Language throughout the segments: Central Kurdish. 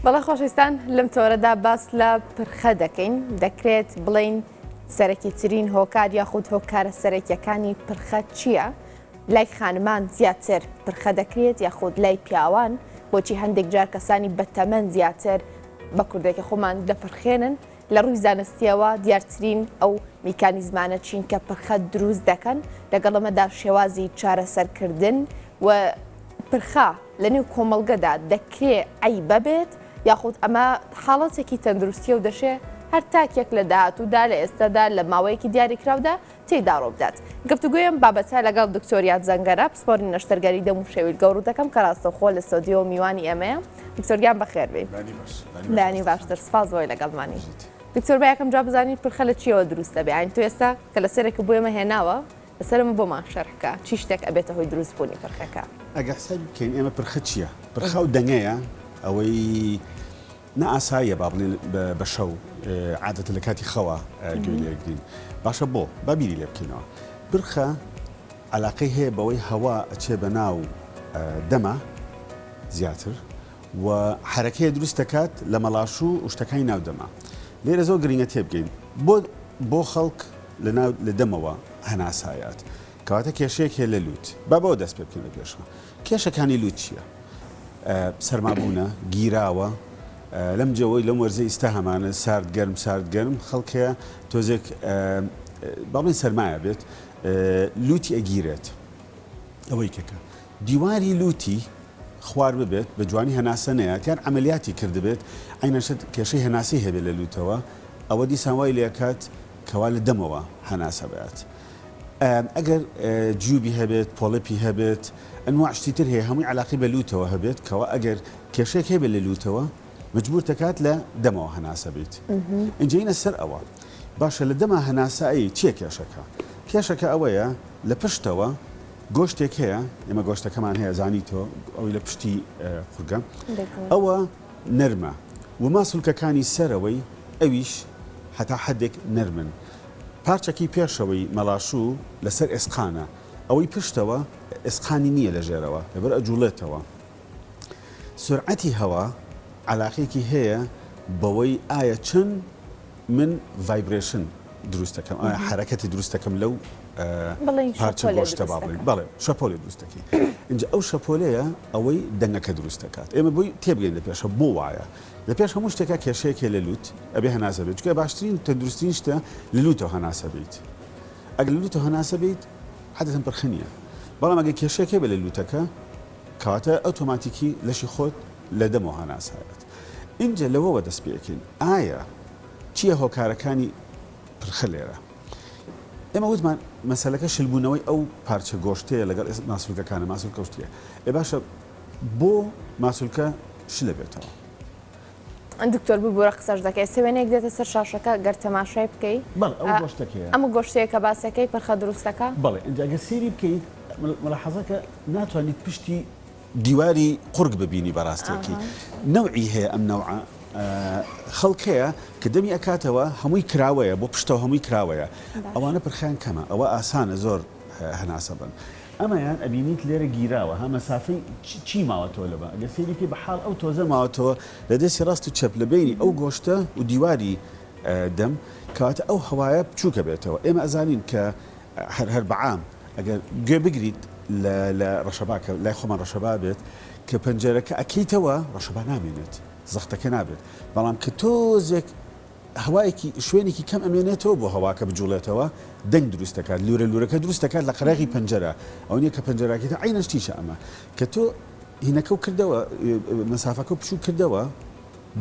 بەڵێ خۆشەویستان لەم تۆرەدا باس لە پرخە دەکەین دەکرێت بڵین سەرەکیترین هۆکار یاخود هۆکارە سەرەکیەکانی پرخە چییە؟ لای خانمان زیاتر پرخە دەکرێت یاخود لای پیاوان بۆچی هەندێک جار کەسانی بەتەمەن زیاتر بە کوردێکی خۆمان دەپرخێنن لە ڕووی زانستییەوە دیارترین ئەو میکانیزمانە چین کە پرخە دروست دەکەن، لەگەڵ ئەمەدا شێوازی چارەسەرکردن و پرخە لە نێو کۆمەڵگەدا دەکرێ عەیبە بێت یاخود ئەمە حاڵەتێکی تەندروستییە و دەشێ هەر تاکێک لە داهاتوودا لە ئێستادا لە ماوەیەکی دیاریکراودا تێیدا ڕووبدات. گفتوگۆی ئەم بابەتە لەگەڵ دکتۆر یاد زەنگەنە، پسپۆری نەشتەرگەری دەم و شێویلگە و ڕوو دەکەم کە ڕاستەوخۆ لە ستۆدیۆ میوانی ئێمەیە. دکتۆر گیان بەخێربێی. بەیانی باش. بەیانی باشتر. سپاس بۆی لەگەڵمانی. دکتۆر با یەکەم جار بزانین پرخە لە چییەوە دروست دەبێ؟ یانی تۆ ئێستا کە لەسەرێکت بۆ ئێمە هێناوە، لەسەر ئەمە بۆمان شەرح بکە چی شتێک ئەبێتە هۆی دروست بوونی پرخەکە؟ ئەگەر حسابی بکەین ئێمە پرخە چییە؟ پرخە ئەو دەنگەیە ئەوەی نا ئاساییە با بڵێین بە شەو عادەتە لە کاتی خەوا گوێی لێ گرین باشە بۆ با بیری لێ بکەینەوە پرخە علاقەی هەیە بەوەی هەوا ئەچێ بە ناو دەمە زیاتر و حرەکەیە دروست دەکات لە مەڵاشوو و شتەکانی ناو دەمە لێرە زۆر گرنگە تێبگەین بۆ بۆ خەڵک لە ناو لە دەمەوە هەناسایات کەواتە کێشەیەک هەیە لە لووت با بەوە دەست پێ بکەین لە پێشە کێشەکانی لووت چییە؟ سەرمابوونە، گیراوە، لەم جەوەی لەم وەرزەی ئیستا هەمانە سارد گەرم سارد گەرم خەڵک هەیە تۆزێک با بڵێین سەرمایە بێت لووتی ئەگیرێت ئەوەی کەکە دیواری لووتی خوار ببێت بە جوانی هەناسە نەیات یان عملیاتی کردبێت عینەشت کێشەی هەناسەی هەبێت لە لووتەوە ئەوە دیسان وای لێکات کەوا لە دەمەوە هەناسە بات ئەگەر جیوبی هەبێت، پۆڵپی هەبێت، ئەنواع شتی تر هەیە هەمووی عەلاقەی بە لووتەوە هەبێت کەوا ئەگەر کێشەیەک هەبێت لە لووتەوە مەجبوور دەکات لە دەمەوە هەناسە بیت. ئینجا یینە سەر ئەوە. باشە لە دەما هەناسە ئەی چییە کێشەکە؟ کێشەکە ئەوەیە لە پشتەوە گۆشتێک هەیە، ئێمە گۆشتەکەمان هەیە زانی تۆ ئەوەی لە پشتی قورگە ئەوە نەرمە و ماسولکەکانی سەرەوەی ئەویش هەتا حەدێک نەرمن. پارچەکەی پێشەوەی مەلاشوو لەسەر ئێسقانە، ئەوەی پشتەوە ئێسقانی نییە لە ژێرەوە، لەبەر ئەجوڵێتەوە. سورعەتی هەوا عەلاقەیەکی هەیە بەوەی ئایا چەند من vibration دروست دەکەم، ئایا حەرەکەتی دروست دەکەم لەو پارچە گۆشتە با بڵێین. بەڵێ شەپۆلێ دروست دەکەی. ئینجا ئەو شەپۆلەیە ئەوەی دەنگەکە دروست دەکات. ئێمە بۆی تێبگەین لە پێشە بۆ وایە. لە پێش هەموو شتێکا کێشەیەک هەیە لە لووت ئەبێ هەناسە بێت چونکە باشترین تەندروستترین شتە لە لووتەوە هەناسە بیت ئەگەر لە لووتەوە هەناسە بیت عادەتەن پرخە نییە بەڵام ئەگەر کێشەیەک هەبێت لە لووتەکە کەواتە ئۆتۆماتیکی لەشی خۆت لە دەمەوە هەناسە هەبێت ئینجا لەوەوە دەست پێ ئەکەین ئایا چییە هۆکارەکانی پرخە لێرە ئێمە وتمان مەسەلەکە شلبوونەوەی ئەو پارچە گۆشتەیە لەگەڵ ماسولکەکانە ماسولکە شتیە ئێ باشە بۆ ماسولکە شلە بێتەوە. دکتۆر ببورە قسەش دەکەی ئێستا وێنەیەک دێتە سەر شاشەکە گەر تەماشای بکەی بەڵێ ئەو گۆشتەکەیە ئەمە گۆشتەیە کە باسەکەی پرخە دروستەکە بەڵێ ئینجا گەر سەیری بکەیت ملاحەزەکە ناتوانیت پشتی دیواری قورگ ببینی بەڕاستیەکی نەوعی هەیە ئەم نەوعە خەڵک هەیە کە دەمی ئەکاتەوە هەمووی کراوەیە بۆ پشتەوە هەمووی کراوەیە ئەوانە پرخیان کەمە ئەوە ئاسانە زۆر هەناسە بن ئەمەیان ئەبینیت لێرە گیراوە ها مەسافەی چی ماوەتەوە لەبە ئەگەر سەیری بکەی بە حاڵ ئەو تۆزە ماوەتەوە لە دەستی ڕاست و چەپ لە بەینی ئەو گۆشتە و دیواری دەم کەواتە ئەو هەوایە بچووکە بێتەوە ئێمە ئەزانین کە هەر هەر بەعام ئەگەر گوێ بگریت لە لە ڕەشەبا کە لای خۆمان ڕەشەبا بێت کە پەنجەرەکە ئەکەیتەوە ڕەشەبا نامێنێت زەختەکە نابێت بەڵام کە تۆزێک هەوایەکی شوێنێکی کەم ئەمێنێتەوە بۆ هەواکە بجوڵێتەوە دەنگ دروست دەکات لورە لورەکە دروست دەکات لە قەراغی پەنجەرە ئەو نیە کە پەنجەراکەیتە عەینەن شتیشە ئەمە کە تۆ هینەکەو کردەوە مەسافەکەو بچوک کردەوە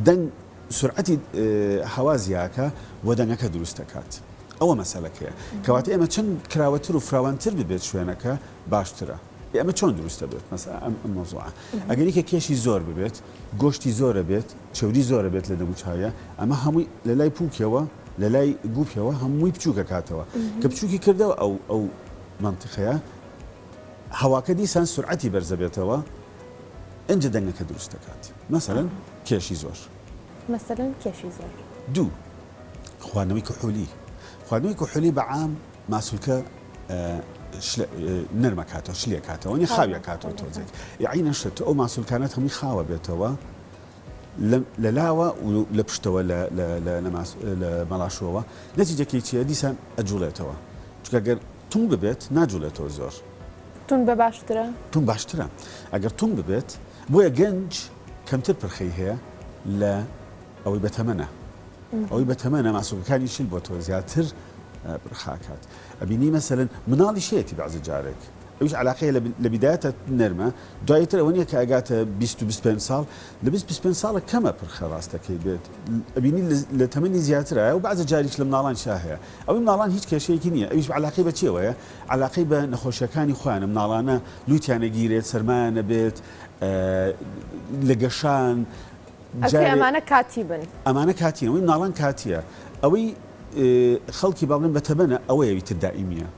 دەنگ سورعەتی هەوا زیاکە و دەنگەکە دروست دەکات ئەوە مەسەلەکەیە کەواتە ئێمە چەند کراوەتر و فراوانتر ببێت شوێنەکە باشترە ئەمە چۆن دروست دەبێت مەسەلەن ئەم ئەم مەوزوعە ئەگەر یەکێک کێشی زۆر ببێت گۆشتی زۆرە بێت چەوری زۆرە بێت لە دەموچاویا ئەمە هەمووی لە لای پوکیەوە لە لای گوپیەوە هەمووی بچووکەکاتەوە کە بچووکی کردەوە ئەو ئەو مەنتیقەیە هەواکە دیسان سورعەتی بەرزەبێتەوە ئینجا دەنگەکە دروست دەکات مەسەلەن کێشی زۆر مەسەلەن کێشی زۆر. دوو، خواردنەوەی کحولی خواردنەوەی کحولی بە عام ماسولکە نەرمەکاتەوە شلیەکاتەوە نیە خاویەکاتەوە تۆزێک یەعنی نەشت تۆ ئەو ماسولکانەت هەمووی خاوە بێتەوە. لە لاوە و لە پشتەوە لە لە لە لە مەڵاشووەوە نەتیجەکەی چییە دیسان ئەجوڵێتەوە چونکە گەر تونگ ببێت ناجوڵێتەوە زۆر. تونگ بە باشترە؟ تونگ باشترە ئەگەر تونگ ببێت بۆیە گەنج کەمتر پرخەی هەیە لە ئەوەی بەتەمەنە ئەوەی بەتەمەنە ماسولکەکانی شل بۆتەوە زیاتر پرخاکات ئەبینی مەسەلەن مناڵیش هەیەتی بەعزە جارێک ئەویش علاقەیە لە بیدایەتە نەرمە دوایی تر ئەوە نییە کە ئەگاتە 20 و 25 ساڵ لە 20 25 ساڵە کەمە پرخە ڕاستەکەی بێت ئەبینی لە تەمەنی زیاترایە و بەعزە جاریش لە مناڵان شا هەیە ئەوەی مناڵان هیچ کێشەیەکی نییە ئەویش علاقەی بە چیەوەیە علاقەی بە نەخۆشیەکانی خۆیانە مناڵانە لوتیانە گیرێت سەرمایانە بێت لە گەشان ئەکرێ ئەمانە کاتی بن. ئەمانە کاتین ئەوەی مناڵان کاتیە ئەوەی خەڵکی با بڵێن بە تەمەنە ئەوەیە ئەوی تر دائیمیە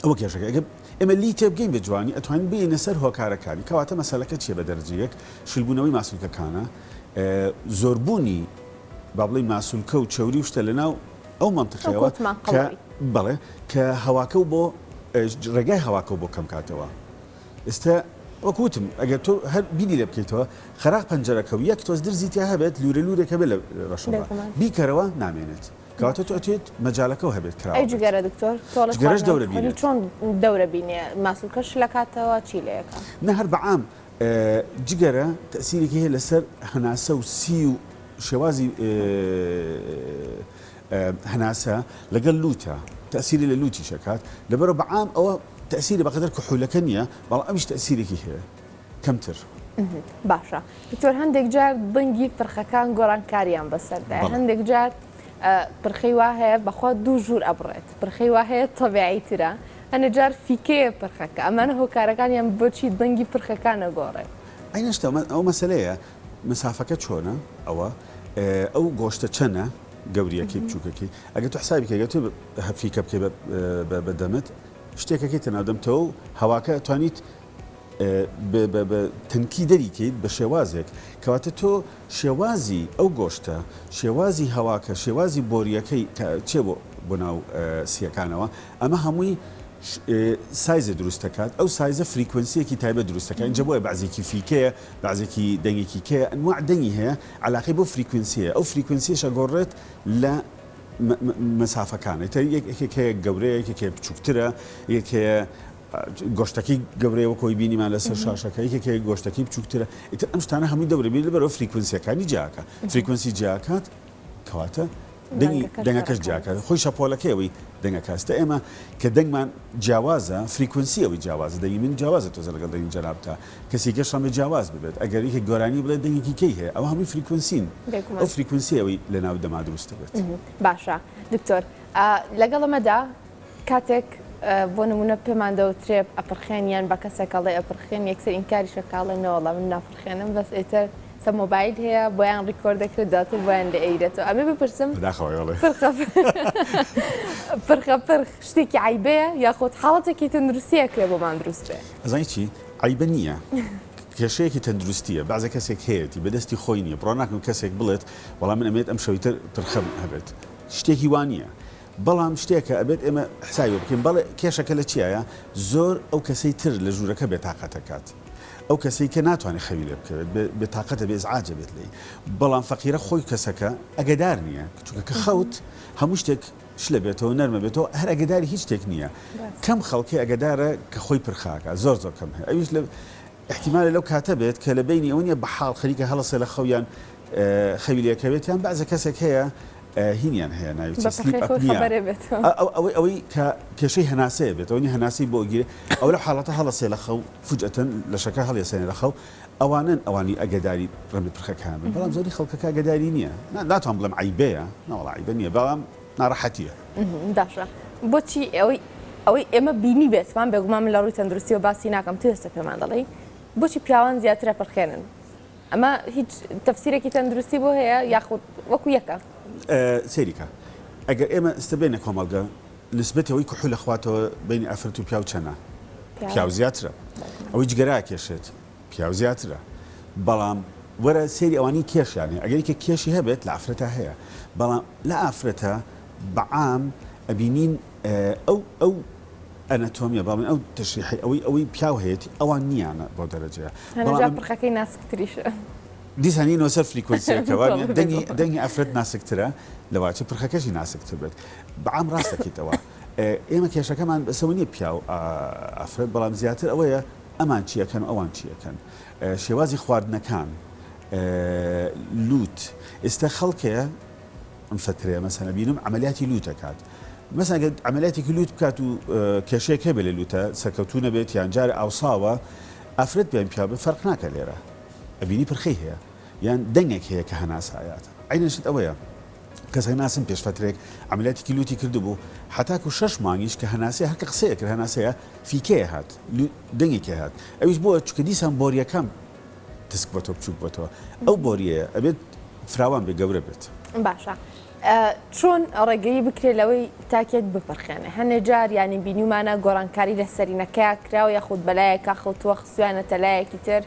ئەوە کێشەکە ئەگەر ئێمە لی تێبگەین بە جوانی ئەتوانین بێینە سەر هۆکارەکانی کەواتە مەسەلەکە چییە بە دەرەجە یەک شلبوونەوەی ماسولکەکانە زۆربوونی با بڵێین ماسولکە و چەوری و شتە لەناو ئەو مەنتقەیەوە کە بەڵێ کە هەواکە و بۆ ڕێگای هەواکە و بۆ کەم کاتەوە ئێستا وەک وتم ئەگەر تۆ هەر بیری لێ بکەیتەوە خەراق پەنجەرەکە و یەک تۆز درزی تیا هەبێت لوورە لوورێک هەبێت لە ڕەشەوە بیکەرەوە نامێنێت کەواتە تۆ ئەتوێت مەجالەکەو هەبێت کراوە ئەی جگەرە دکتۆر تۆڵە جگەرەش دەورە بینێت چۆن دەورە بینێ ماسولکە شلەکاتەوە چی لەیەکە نە هەر بەعام جگەرە تەسیرێکی هەیە لەسەر هەناسە و سی و شێوازی هەناسە لەگەڵ لووتە تەئسیری لە لووتیش ئەکات لەبەرئەوە بە عام ئەوە تەئسیری بەقەدەر کحولەکە نییە بەڵام ئەمیش تەئسیرێکی هەیە کەمتر. باشە دکتۆر هەندێک جار دەنگی پرخەکان گۆڕانکاریان بەسەردایە هەندێک جار پرخەی وا هەیە بەخوا دوو ژوور ئەبڕێت پرخەی وا هەیە تەبیعی ترە هەندێک جار فیکەیە پرخەکە ئەمانە هۆکارەکانیان بۆچی دەنگی پرخەکان ئەگۆڕێت؟ ئەی نەشتە ئەو مەسەلەیە مەسافەکە چۆنە ئەوە ئەو گۆشتە چەنە گەوریەکەی بچووکەکەی ئەگەر تۆ حسابی کەی گەر تۆ فیکە بکەی بە دەمت شتێکەکەیتە ناو دەمتەوە و هەواکە توانیت بە تەنکی دەریکەیت بە شێوازێک کەواتە تۆ شێوازی ئەو گۆشتە شێوازی هەواکە شێوازی بۆریەکەی کە چێ بۆ بۆ ناو سیەکانەوە ئەمە هەمووی سایزە دروست دەکات ئەو سایزە frequency یەکی تایبەت دروست دەکات اینجا بۆیە بەعزێکی فیکەیە بەعزێکی دەنگێکی کەیە ئەنواع دەنگی هەیە عەلاقەی بۆ frequency یە ئەو frequency یەش ئەگۆڕێت لە مەسافەکان ئیتر یەکێک هەیە گەورەیە یەکێک هەیە بچووکترە یەکێک هەیە گۆشتەکەی گەورەیە وەک ئەوەی بینیمان لەسەر شاشەکە یەکێک هەیە گۆشتەکەی بچووکترە ئیتر ئەم شتانە هەمووی دەورە بینی لەبەرەوە frequency یەکانی جیاکە frequency جیاکات کەواتە دەنگی دەنگەکەش جیاکات خۆی شەپۆلەکەی ئەوەی دەنگەکە ئێستا ئێمە کە دەنگمان جیاوازە frequency ئەوەی جیاوازە دەنگی من جیاوازە تۆزە لەگەڵ دەنگی جەنابتا کەسی کەش ڕەنگە جیاواز ببێت ئەگەر یەکێک گۆرانی بڵێت دەنگێکی کەی هەیە ئەوە هەمووی frequency ن ئەو frequency ئەوەی لەناو دەما دروست دەبێت. باشە دکتۆر لەگەڵ ئەمەدا کاتێک بۆ نمونە پێمان دەوترێ ئەپرخێن یان بە کەسێک ئەڵێ ئەپرخێن یەکسەر ئینکاریش ئەکا ئەڵێ نەوەڵا من ناپرخێنم بەس ئیتر سە مۆبایل هەیە بۆیان record دەکرێت دواتر بۆیان لێ ئەیرێتەوە ئەمێ بپرسم بەداخەوە ئەڵێ پرخە پرخە پرخ شتێکی عەیبەیە یاخود حاڵەتێکی تەندروستیە کرێ بۆمان دروست بێ؟ ئەزانی چی عەیبە نییە کێشەیەکی تەندروستیە بەعزە کەسێک هەیەتی بەدەستی خۆی نییە بڕوا ناکەم کەسێک بڵێت وەڵا من ئەمێت ئەم شەوی تر پرخەم هەبێت شتێکی وا نییە بەڵام شتێکە ئەبێت ئێمە حسابی بۆ بکەین بەڵێ کێشەکە لە چیایە زۆر ئەو کەسەی تر لە ژوورەکە بێتاقەتە کات ئەو کەسەی کە ناتوانێت خەوی لێ بکەوێت بێتاقەتە بێ ئیزعاجە بێت لێی بەڵام فەقیرە خۆی کەسەکە ئەگەدار نییە چونکە کە خەوت هەموو شتێک شلە بێتەوە نەرمە بێتەوە هەر ئەگەداری هیچ شتێک نییە کەم خەڵکی ئەگەدارە کە خۆی پرخاکە زۆر زۆر کەم هەیە ئەویش لە ئیحتیمالە لەو کاتە بێت کە لە بەینی ئەوە نیە بە حاڵ خەریکە هەڵەسێ لە خەو یان خەوی لێ کەوێت یان بەعزە کەسێک هەیە هینیان هەیە ناوی چیە sleep apnea ئەوەی ئەوەی کە کێشەی هەناسەیە بێت ئەوەی هەناسەی بۆ گیرێ ئەو لەو حاڵەتە هەڵەسێ لە خەو فجئەتەن لەشەکە هەڵیەسێنێ لە خەو ئەوانەن ئەوانی ئەگەداری ڕەمی پرخەکان بن بەڵام زۆری خەڵکەکە ئەگەداری نییە ناتوان بڵێم عەیبەیە نەوەڵا عەیبە نییە بەڵام ناڕەحەتیە. باشە بۆچی ئەوەی ئەوەی ئێمە بینی بێتمان بێگومان من لە ڕووی تەندروستیەوە باسی ناکەم تو ئێستا پێمان دەڵێی بۆچی پیاوان زیاتر ئەپرخێنن ئەمە هیچ تەفسیرێکی تەندروستی بۆ هەیە یاخود وەکو یەکە؟ سەیری کە ئەگەر ئێمە ئێستا بێینە کۆمەڵگە نسبەتی ئەوەی کحول ئەخواتەوە بەینی ئافرەت و پیاو چەنە؟ پیاو زیاترە ئەوەی جگەرە ئەکێشێت پیاو زیاترە بەڵام وەرە سەیری ئەوانەی کێشیان هەیە ئەگەر یەکێک کێشی هەبێت لە ئافرەتا هەیە بەڵام لە ئافرەتە بە عام ئەبینین ئەو ئەو ئەنەتۆمیە بەڵێن ئەو تەشریحی ئەوەی ئەوەی پیاو هەیەتی ئەوان نییانە بەو دەرەجەیە بەڵام پرخەکەی ناسکتریشە. دیسان یینەوە سەر frequency ەکەوە دەنگی دەنگی ئافرەت ناسکترە لەواچە پرخەکەشی ناسکتر بێت بەعام ڕاست دەکەیتەوە ئێمە کێشەکەمان بەسەوە نییە پیاو ئافرەت بەڵام زیاتر ئەوەیە ئەمان چیەکەن و ئەوان چیەکەن شێوازی خواردنەکان لوت ئێستا خەڵکەیە ئەم فەترەیە مەسەن ئەبینم عەمەلیاتی لوت ئەکات مەسەن گەر عەمەلیاتێکی لوت بکات و کێشەیەک هەبێ لە لوتە سەرکەوتوو نەبێت یان جارێ ئاوساوە ئافرەت بێ یان پیاو بێ فەرق ناکە لێرە ئەبینی پرخەی هەیە یان دەنگێک هەیە کە هەناسە ئەیات عەینەن شت ئەوەیە کەسێک ناسم پێش فەترێک عەمەلیاتێکی لوتی کردبوو حەتاکو شەش مانگیش کە هەناسەیە هەر کە قسەیە کرد هەناسەیە فیکەیە هات دەنگێکی هات ئەویش بۆ چونکە دیسان بۆریەکان تسک بۆتەوە بچوک بۆتەوە ئەو بۆریەیە ئەبێت فراوان بێ گەورە بێت. باشە چۆن ڕێگەی بکرێت لەوەی تاکێک بپرخێنێ هەنێ جار ینی بینیمانە گۆڕانکاری لە سەرینەکەیا کراوە یاخود بەلایەکە خەوتووە خستویانەتە لایەکی تر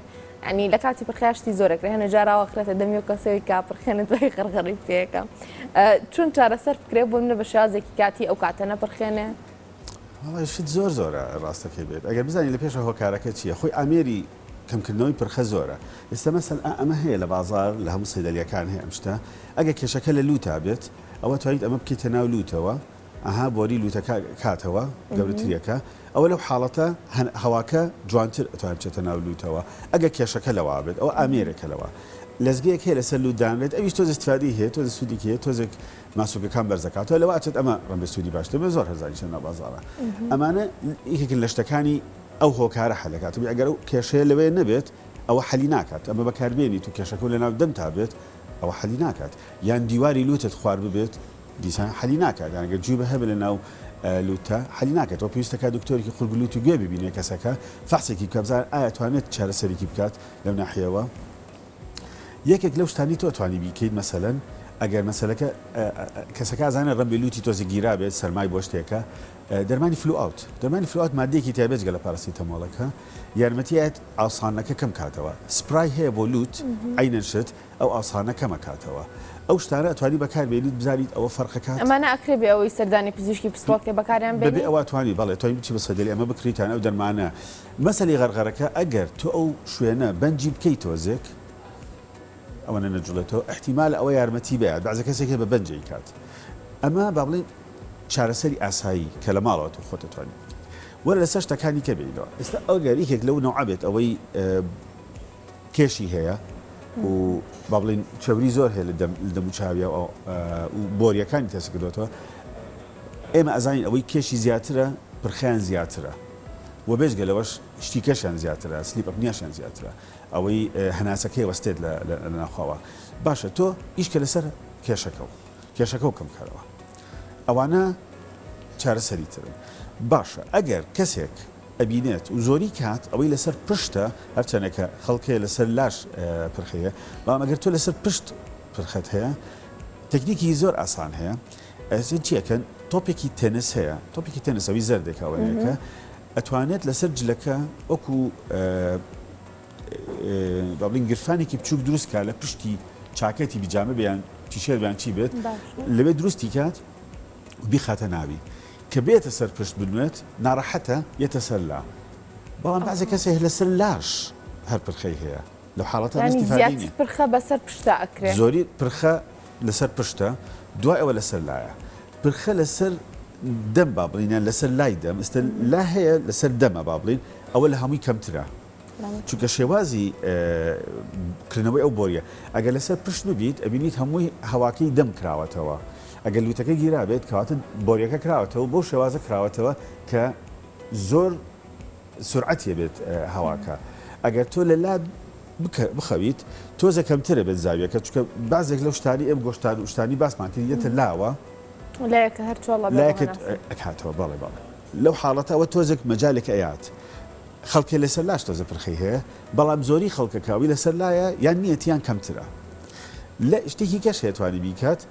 ینی لە کاتی پرخیاشتی زۆرەکرێ هەنێ جاراوە خرێتە دەمی و کەسەوەی کا پرخێنت دوای غەرغەڕی پێەکە چۆن چارەسەر بکرێ بۆ منە بە شێوازێکی کاتی ئەو کاتە نەپرخێنێ؟ وەڵای شت زۆر زۆرە ڕاستەکەی بێت ئەگەر بزانین لە پێشە هۆکارەکە چییە خۆی ئامێری کەمکردنەوەی پرخە زۆرە ئێستا مەسەن ئا ئەمە هەیە لە بازاڕ لە هەموو سەیدەلیەکان هەیە ئەم شتە ئەگەر کێشەکە لە لووتا بێت ئەوە توانیت ئەمە بکەیتە ناو لووتەوە ئەها بۆری لووتەکە کاتەوە گەورەتریەکە ئەوە لەو حاڵەتە هەواکە جوانتر ئەتوانێت بچێتە ناو لووتەوە ئەگەر کێشەکە لەوە بێت ئەوە ئامێرێکە لەوە لەزگەیەک هەیە لەسەر لووت دانرێت ئەویش تۆزێ استفادەی هەیە تۆزێ سوودێکی هەیە تۆزێک ماسولکەکان بەرزەکاتەوە لەوە ئەچێت ئەمە ڕەنگە سوودی باشتر بێت زۆر هەرزانیشە ناو بازاڕە ئەمانە یەکێکن لە شتەکانی ئەو هۆکارە حەل دەکات ئەگەر ئەو کێشەیە لەوێ نەبێت ئەوە حەلی ناکات ئەمە بەکاربێنیت و کێشەکەو لەناو دەمتا بێت ئەوە حەلی ناکات یان دیواری لوتت خوار ببێت دیسان حەلی ناکات یان گەر جووبە هەبێت لەناو لوتتا حەلی ناکات ئەوە پێویستە کات دکتۆرێکی قورگ لوت و گوێ ببینێ کەسەکە فەحسێکی بکات بزانێت ئایا توانێت چارەسەرێکی بکات لەو ناحیەوە یەکێک لەو شتانی تۆ توانی بیکەیت مەسەلەن ئەگەر مەسەلەکە کەسەکە ئەزانێت ڕەنبێ لوتی تۆزێک گیرابێت سەرمای بۆ شتێکە دەرمانی Fluout دەرمانی Fluout مادەیەکی تایبەت جگە لە پاراسیتەمۆڵەکە یارمەتی ئەیات ئاوسانەکە کەم کاتەوە spray هەیە بۆ لوت عەینەن شت ئەو ئاوسانە کەمە کاتەوە ئەو شتانە ئەتوانی بەکار بێنیت بزانیت ئەوە فەرقەکات. ئەمانە ئەکرێ بێ ئەوەی سەردانی پزیشکی پسپۆڕ بکەی بەکاریان بێنی؟ بەبێ ئەوە ئەتوانی بەڵێ ئەتوانی بچی بە سەیدەلی ئەمە بکڕیت یان ئەو دەرمانە مەسەلی غەرغەرەکە ئەگەر تۆ ئەو شوێنە بەنجی بکەی تۆزێک ئەوەنە نەجوڵێتەوە ئیحتیمالە ئەوە یارمەتی بەیات بەعزە کەسێک هەیە بە بەنج ئەیکات ئەمە با بڵێین چارەسەری ئاسایی کە لە ماڵەوە تۆ خۆت ئەتوانی بکەیت وەرە لەسەر شتەکانی کە بێینەوە ئێستا ئەگەر یەکێک لەو نەوعە بێت ئەوەی کێشی هەیە و با بڵێین چەوری زۆر هەیە لە دەم لە دەموچاویە و بۆریەکانی تەسک کردوەتەوە ئێمە ئەزانین ئەوەی کێشی زیاترە پرخیان زیاترە و بێجگە لەوەش شتی کەشیان زیاترە sleep apnea شیان زیاترە ئەوەی هەناسەکەی وەستێت لە ناوخواوە باشە تۆ ئیشکە لەسەر کێشەکە و کێشەکە و کەمکەرەوە ئەوانە چارەسەری ترن باشە ئەگەر کەسێک ئەبینێت و زۆری کات ئەوەی لەسەر پشتە هەرچەنێکە خەڵکەیە لەسەر لاش پرخەیە بەڵام ئەگەر تۆ لەسەر پشت پرخەت هەیە تەکنیکی زۆر ئاسان هەیە ئەسن چیەکەن تۆپێکی تەنس هەیە تۆپێکی تەنس ئەوی زەردێکە ئەوەنەیەکە ئەتوانێت لەسەر جلەکە وەکو با بڵین گرفانێکی بچووک دروست کا لە پشتی چاکەتی بیجامە بیان تیشێر بیان چی بێت لەوێ دروستی کات بیخاتە ناوی کە بێتە سەر پشت بنوێت ناڕەحەتە یەتە سەر لا بەڵام بەعزێ کەسێ لەسەر لاش هەر پرخەی هەیە لەو حاڵەتە یانی ئیستیفادەی زیاتر نییە. پرخە بەسەر پشتا ئەکرێ. زۆری پرخە لەسەر پشتە دوای ئەوە لەسەر لایە پرخە لەسەر دەم با بڵین یان لەسەر لای دەم ئێستا لا هەیە لەسەر دەمە با بڵین ئەوە لە هەمووی کەمترە چونکە شێوازی کردنەوەی ئەو بۆریە ئەگەر لەسەر پشت ببیت ئەبینیت هەمووی هەواکەی دەم کراوەتەوە ئەگەر لوتەکە گیرابێت کەواتە بۆریەکە کراوەتەوە بەو شێوازە کراوەتەوە کە زۆر سورعەتی بێت هەواکە ئەگەر تۆ لە لا بخەویت تۆزە کەمترە بێت زاویەکە چونکە بازێک لەو شتانی ئێم گۆشتان و شتانی باسمان کرد یەتە لاوە لایەکە هەر چۆڵە لایەکە ئەکاتەوە بەڵێ بەڵێ لەو حاڵەتە ئەوە تۆزێک مەجالێک ئەیات خەڵکێ لەسەر لاش تۆزە پرخەی هەیە بەڵام زۆری خەڵکەکە ئەوی لەسەر لایە یان نیەتی یان کەمترە لە شتێکی کەش هەیە توانی بیکات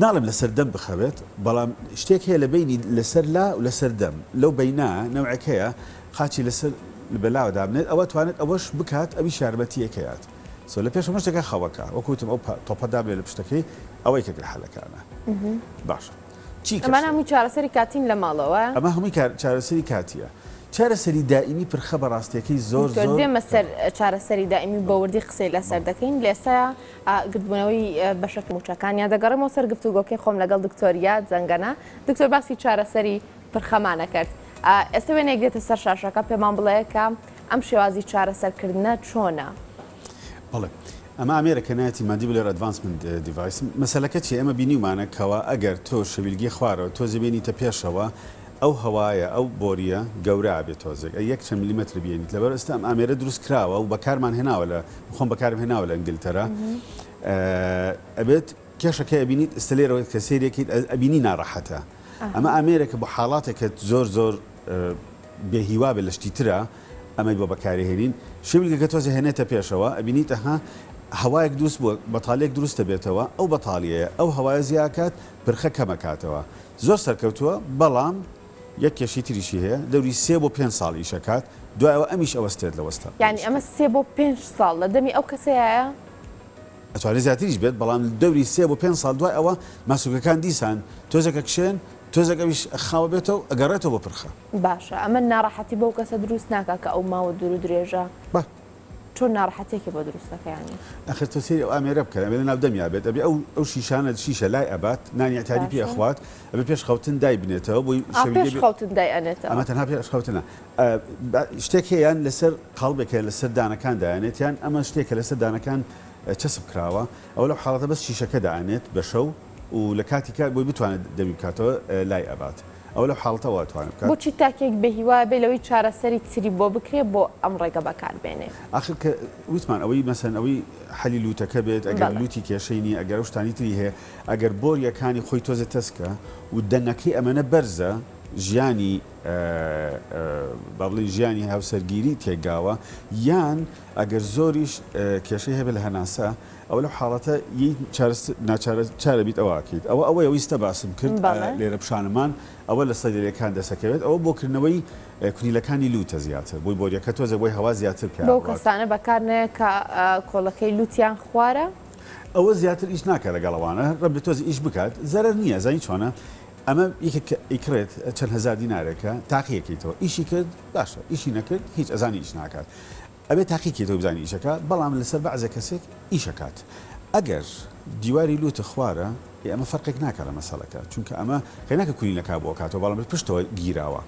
ناڵێم لەسەر دەم بخەوێت بەڵام شتێک هەیە لە بینی لەسەر لا و لەسەر دەم لەو بەینا نەوعێک هەیە قاچی لەسەر بەلاوە دابنێت ئەوە توانێت ئەوەش بکات ئەوی یارمەتیەکەیات سۆ لە پێش هەموو شتێکە خەوەکە وەکو وتم ئەو تۆپە دابنێ لە پشتەکەی ئەوەی کە حەلەکانە باشە چی ئەمانە هەمووی چارەسەری کاتین لە ماڵەوە؟ ئەمە هەمووی چارەسەری کاتیە. چارەسەری دائیمی پرخە بە ڕاستیەکەی زۆر دکتۆر زۆر دێمە سەر کەمە. چارەسەری دائیمی بە وردی قسەی لەسەر دەکەین لە ئێستایا گردبوونەوەی بەشە مووچەکانیان دەگەڕێمەوە سەر گفتوگۆکەی خۆم لەگەڵ دکتۆر یاد زەنگەنە دکتۆر باسی چارەسەری پرخەمانە کرد ئێستا وێنەیەک دێتە سەر شاشەکە پێمان بڵێ کە ئەم شێوازی چارەسەرکردنە چۆنە؟ بەڵێ ئەمە ئامێرەکە نایەتی Mandibular Advancement Device مەسەلەکە چیە ئێمە بینیومانە کەوا ئەگەر تۆ شەویلگەی خوارەوە تۆزێ بێنیتە پێشەوە ئەو هەوایە ئەو بۆریە گەورە ئەبێت تۆزێک ئەی یەک چەند ملیمەتر بێنیت لەبەر ئێستا ئەم ئامێرە دروست کراوە و بەکارمان هێناوە لە خۆم بەکارم هێناوە لە ئینگلتەرا ئەبێت کێشەکە ئەبینیت ئێستا لێرەوە کە سەیرێکیت ئەبینی ناڕەحەتە ئەمە ئامێرێکە بۆ حاڵاتێکە زۆر زۆر بێ هیوا بێت لە شتی ترا ئەمەی بۆ بەکارێهێنین شێویلگەکە تۆزێ هێنێتە پێشەوە ئەبینیت ئەها هەوایەک دروست بووە بەتالیەک دروست دەبێتەوە ئەو بەتالیەیە ئەو هەوایە زیاکات پرخە کەمەکاتەوە زۆر سەرکەوتووە بەڵام یەک کێشەی تریشی هەیە دەوری سێ بۆ پێنج ساڵ ئیشەکات دوای ئەوە ئەمیش ئەوەستێت لە وەستا یانی ئەمە سێ بۆ پێنج ساڵ لە دەمی ئەو کەسەیە؟ ئەتوانێت زیاتریش بێت بەڵام دەوری سێ بۆ پێنج ساڵ دوای ئەوە ماسولکەکان دیسان تۆزێک ئەکشێن تۆزێک ئەویش خاوە بێتەوە ئەگەڕێتەوە بۆ پرخە. باشە ئەمە ناڕەحەتی بەو کەسە دروست ناکا کە ئەو ماوە دوور و درێژە با. چۆن ناڕەحەتیەکی بۆ دروست دەکا یانی؟ ئەخر تۆ سەیری ئەو ئامێرە بکە ئەبێ لەناو دەمیا بێت ئەبێ ئەو ئەو شیشانە شیشە لای ئەبات نانی ئیعتیادی پێ باشە. ئەخوات ئەبێ پێش خەوتن دای بنێتەوە بۆی ئا شەوی پێش لێ بێ خەوتن دای ئەنێتەوە. ئەمە تەنها پێش خەوتنە شتێک هەیە یان لەسەر قاڵبێک هەیە لەسەر دانەکان دایەنێت یان ئەمە شتێکە لەسەر دانەکان چەسپ کراوە ئەوە لەو حاڵەتە بەس شیشەکە دائەنێت بە شەو و لە کاتی کە بۆی بتوانێت دەمی بکاتەوە لای ئەبات ئەوە لەو حاڵەتەوە ئەتوانێت بکات. بۆچی تاکێک بێهیوا بێ لەوەی چارەسەری تری بۆ بکرێ بۆ ئەم ڕێگە بەکار بێنێ؟ ئاخر کە وتمان ئەوەی مەسەن ئەوەی حەلی لوتەکە بێت ئەگەر بەڵێ. لوتی کێشەی نیە ئەگەر ئەو شتانی تری هەیە ئەگەر بۆریەکانی خۆی تۆزێ تەسکە و دەنگەکەی ئەمەنە بەرزە ژیانی با بڵێین ژیانی هاوسەرگیری تێکگاوە یان ئەگەر زۆریش کێشەی هەبێت لە هەناسە ئەوە لەو حاڵەتە ی ناچارە چارە بیت ئەوە ئەکەیت ئەوە ئەوەیە ویستە باسم کرد لێرە پیشانمان ئەوە لە سەیدەلەکان دەسەکەوێت ئەوە بۆ کردنەوەی کونیلەکانی لوتە زیاتر بۆی بۆریەکە تۆزێ بۆی هەوا زیاتر پیا بەو کەسانە بەکار نایە کە کۆڵەکەی لوتیان خوارە؟ ئەوە زیاتر ئیش ناکات لەگەڵ ئەوانە ڕەنگە تۆزێ ئیش بکات زەرەر نییە زانی چۆنە ئەمە یەکێک کە ئەیکڕێت چەند هەزار دینارێکە تاقیەکەیتەوە ئیشی کرد باشە ئیشی نەکرد هیچ ئەزانی ئیش ناکات ئەبێ تاقی کەیتەوە بزانی ئیشەکا بەڵام لەسەر بەعزێ کەسێک ئیشەکات ئەگەر دیواری لوتە خوارە ئێ ئەمە فەرقێک ناکا لە مەسەلەکە چونکە ئەمە قەیناکە کونینەکا بۆ ئەکاتەوە بەڵام لە پشتەوە گیراوە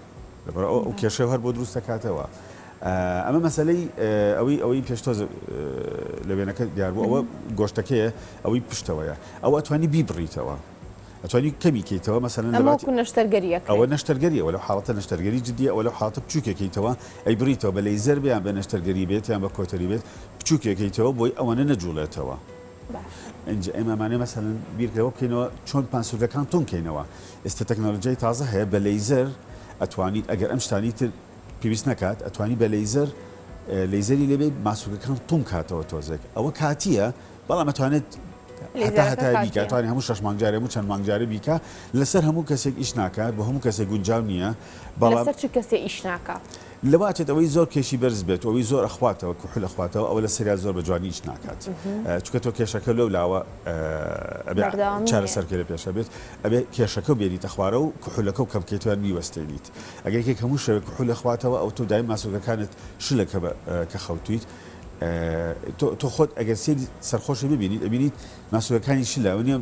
لەبەر ئەو ئەو کێشەی هەر بۆ دروست دەکاتەوە ئەمە مەسەلەی ئەوەی ئەوەی پێش تۆز لە وێنەکە دیار بوو ئەوە گۆشتەکەیە ئەوەی پشتەوەیە ئەوە ئەتوانی بیبڕیتەوە ئەتوانی کەمی کەیتەوە مەسەلەن ئەمە وەکو نەشتەرگەری ئەکرێ. ئەوە نەشتەرگەریە وە لەو حاڵەتە نەشتەرگەری جدیە ئەوە لەو حاڵەتە بچوکێ کەیتەوە ئەیبڕیتەوە بە لەیزەر بێ یان بە نەشتەرگەری بێت یان بە کۆتەری بێت بچوکێ کەیتەوە بۆی ئەوەنە نەجوڵێتەوە ئینجا ئێمە ئەمانەی مەسەلەن بیر لەوە بکەینەوە چۆن پانسوورەکان تون کەینەوە ئێستا تەکنەلۆجیای تازە هەیە بە لەیزەر ئەتوانیت ئەگەر ئەم شتانی تر پێویست نەکات ئەتوانی بە لەیزەر لەیزەری لێ بێت ماسوولکەکان تون کاتەوە تۆزێک ئەوە کاتیە بەڵام ئەتوانێت هەتا هەتایە بیکا توانێت هەموو شەش مانگ جارێ هەموو چەند مانگ جارێ بیکا لەسەر هەموو کەسێک ئیش ناکات بۆ هەموو کەسێک گونجاو نییە بەڵام لەسەر چ کەسێ ئیش ناکا؟ لەوە ئەچێت ئەوەی زۆر کێشی بەرز بێت و ئەوەی زۆر ئەخواتەوە کحول ئەخواتەوە ئەوە لەسەریا زۆر بە جوانی ئیش ناکات چونکە تۆ کێشەکە لەو لاوە ئەبێ بەردەوامی هەیە. چارەسەر بکەی لە پێشە بێت ئەبێ کێشەکە و بێنیتە خوارە و کحولەکە و کەم بکەیتەوە یان بیوەستێنیت ئەگەر یەکێک هەموو شەوێک کحول ئەخواتەوە ئەو تۆ دایم ماسولکەکانت شلە کە بە کە خەوتویت تۆ خۆت ئەگەر سەیری سەرخۆشی ببینیت ئەبینیت ماسولەکانی شلە ئەوە نیە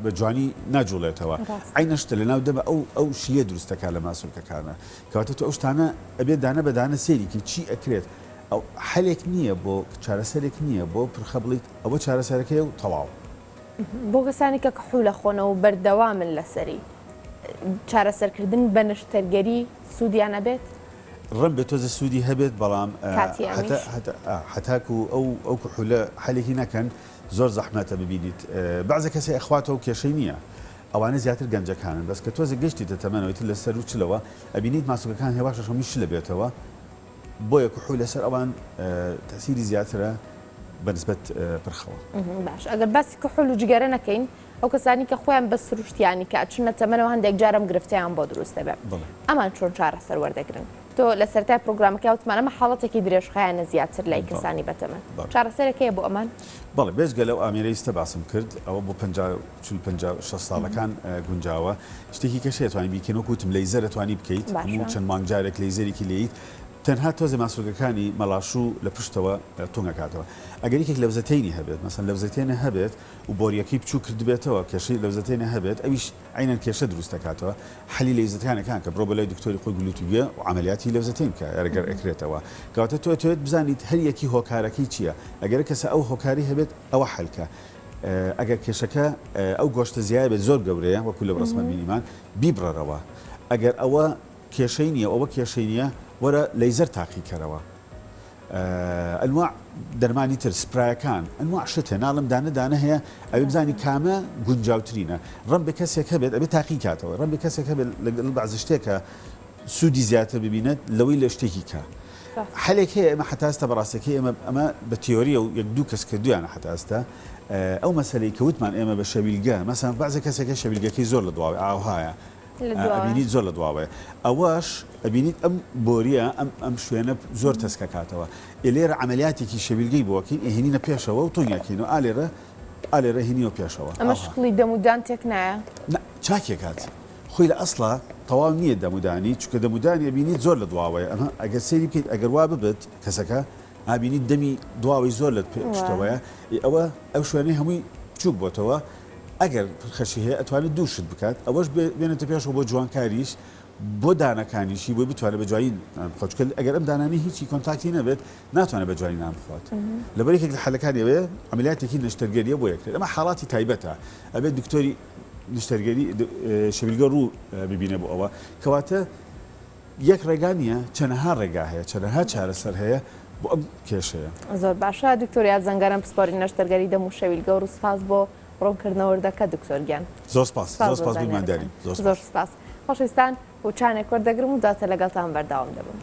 بە جوانی ناجوڵێتەوە عەینە شتە لەناو دەمە ئەو ئەو شلیە دروست دەکات لە ماسولکەکانە کەواتە تۆ ئەو شتانە ئەبێت دانە بە دانە سەیری کەی چی ئەکرێت ئەو حەلێک نییە بۆ چارەسەرێک نییە بۆ پرخە بڵیت ئەوە چارەسەرەکەیە و تەواو. بۆ کەسانی کە کحول ئەخۆنەوە و بەردەوامن لەسەری چارەسەرکردن بە نەشتەرگەری سوودیان ئەبێت؟ ڕەنبێ تۆزێ سوودی هەبێت بەڵام کاتی ئەمیش. هەتاکو ئەو ئەو کحولە حەلێکی نەکەن زۆر زەحمەتە ببینیت بەعزێ کەسێ ئەخواتەوە کێشەی نییە ئەوانە زیاتر گەنجەکانن بەس کە تۆزێ گەشتیتە تەمەنەوە ئیتر لە سەروو چلەوە ئەبینیت ماسولکەکان هێواش هەمووی شلە بێتەوە بۆیە کحول لەسەر ئەوان تەسیری زیاترە بە نسبەت پرخەوە. باش ئەگەر باسی کحول و جگەرە نەکەین ئەو کەسانی کە خۆیان بە سروشتیانی کە ئەچنە تەمەنەوە هەندێک جار ئەم گرفتەیان بۆ دروست دەبێت ئەمان چۆن چارەسەر وەردەگرن؟ تۆ لە سەرەتای پرۆگرامەکە وتمان ئەمە حاڵەتێکی درێژخایەنە زیاتر لای کەسانی بەتەمەن. چارەسەرێک هەیە بۆ ئەمان؟ بەڵێ بێجگە لەو ئامێرەی ئیستە باسم کرد ئەوە بۆ 50 40 50 60 ساڵەکان گونجاوە شتێکی کەش هەیە توانی بیکەین وەکو وتم لەیزەر ئەتوانی بکەیت هەموو چەند مانگ جارێک لەیزەرێکی لێیت تەنها تۆزێ ماسولکەکانی مەڵاشوو لە پشتەوە تونگ ئەکاتەوە ئەگەر یەکێک لەوزەتەینی هەبێت مەسەن لەوزەتێنە هەبێت و بۆریەکەی بچوو کردبێتەوە کێشەی لەوزەتێنە هەبێت ئەویش عەینەن کێشە دروست دەکاتەوە حەلی لەیزەتانەکان کە بڕۆ بۆ لای دکتۆری خۆی گلوت و گوێ و عەمەلیاتی لەوزەتەین بکە ئەگەر ئەکرێتەوە کەواتە تۆ ئەتەوێت بزانیت هەر یەکی هۆکارەکەی چییە ئەگەر کەسە ئەو هۆکاری هەبێت ئەوە حەلکە ئەگەر کێشەکە ئەو گۆشتە زیایە بێت زۆر گەورەیە وەکو لەو ڕەسمە بینیمان بیبڕەرەوە ئەگەر ئەوە کێشەی نییە ئەوە کێشەی نییە وەرە لەیزەر تاقیکەرەوە ئەنواع دەرمانی تر سپرایەکان ئەنواع شت هەیە ناڵم دانە دانە هەیە ئەبێ بزانی کامە گونجاوترینە ڕەنبێ کەسێک هەبێت ئەبێ تاقی کاتەوە ڕەنبێ کەسێک هەبێت لەگەڵ بەعزی شتێکە سوودی زیاتر ببینێت لەوەی لە شتێکی کە حەلێک هەیە ئێمە حتا ئێستا بەڕاستەکەی ئێمە ئەمە بە تیۆریە و یەک دوو کەس کردویانە حتا ئێستا ئەو مەسەلەی کە وتمان ئێمە بە شەویلگە مەسەن بەعزە کەسێکە شەویلگەکەی زۆر لە دواوەی ئاوهایە ئەبینیت زۆر لە دواوەیە ئەوەش ئەبینیت ئەم بۆریە ئەم ئەم شوێنە زۆر تەسکەکاتەوە ئێ لێرە عەمەلیاتێکی شەویلگەی بۆکەین ئەهێنینە پێشەوە و تۆنگەکەینەوە ئا لێرە ئا لێرە هێنیەوە پێشەوە ئەمە شکڵی دەم و دان تێک نایە؟ نا چاکێکات خۆی لە ئەسڵا تەواو نییە دەمودانی چونکە دەمودانی ئەبینیت زۆر لە دواوەیە ئەمە ئەگەر سەیری بکەیت ئەگەر وا ببت کەسەکە ئابینیت دەمی دواوەی زۆر لە پشتەوەیە ئەوە ئەو شوێنەی هەمووی بچووک بۆتەوە ئەگەر پرخەشی هەیە ئەتوانێت دوو شت بکات ئەوەش بێنێتە پێشەوە بۆ جوانکاریش بۆ دانەکانیشی بۆی بتوانێت بە جوانی نان بخوات چونکە ئەگەر ئەم دانانەی هیچی contact ی نەبێت ناتوانێت بە جوانی نان بخوات لەبەر یەکێک لە حەلەکانی ئەوەیە عەمەلیاتێکی نەشتەرگەریە بۆ یەکرێت ئەمە حاڵاتی تایبەتە ئەبێت دکتۆری نەشتەرگەری شەویلگە ڕوو ببینە بۆ ئەوە کەواتە یەک ڕێگا نییە چەنەها ڕێگا هەیە چەنەها چارەسەر هەیە بۆ ئەم کێشەیە. زۆر باشە دکتۆر یاد زەنگەرەم پسپۆری نەشتەرگەری دەم و شەویلگە و سوپاس بۆ ڕوونکردنەوە وردەکە دکتۆر گیان. زۆر سپاس زۆر سپاس میوانداری زۆر سپاس. خۆشەویستان وچانێک وەردەگرم و دواتر لەگەڵتان بەردەوام دەبم.